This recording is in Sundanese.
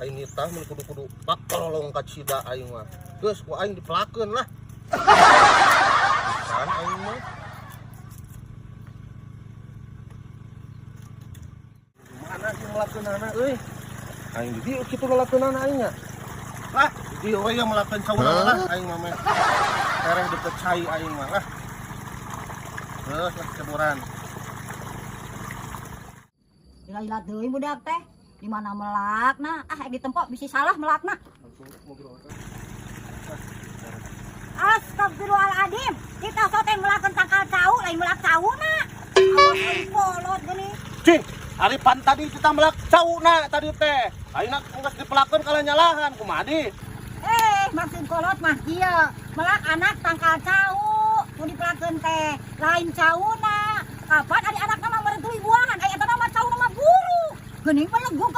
Aing nitah mun kudu-kudu pakolong kacida aing mah. Geus ku aing dipelakeun lah. Kan aing mah. Mana sih melakeunana euy? Aing di dieu kitu lalakeunana aing nya. Lah, di dieu we yang melakeun sauna lah aing mah meh. Tereh deket cai aing mah lah. Geus lah ceburan. Lila deui budak teh. Di mana melakna? Ah, ditempok bisi salah melakna. Astagfirullahaladzim. Kita so teh melakeun tangkal cau, lain melak cauna. Awas euy kolot geuning. Cing, ari pan tadi kita melak cauna tadi teh. Ayeuna geus dipelakeun kalah nyalahan kumaha di? Eh, maksud kolot mah kieu, melak anak tangkal cau, nu dipelakeun teh lain cauna. Kapan ari anakna mah meureun tuluy buahan, aya eta mah cauna mah buruk. Geuning peleguk.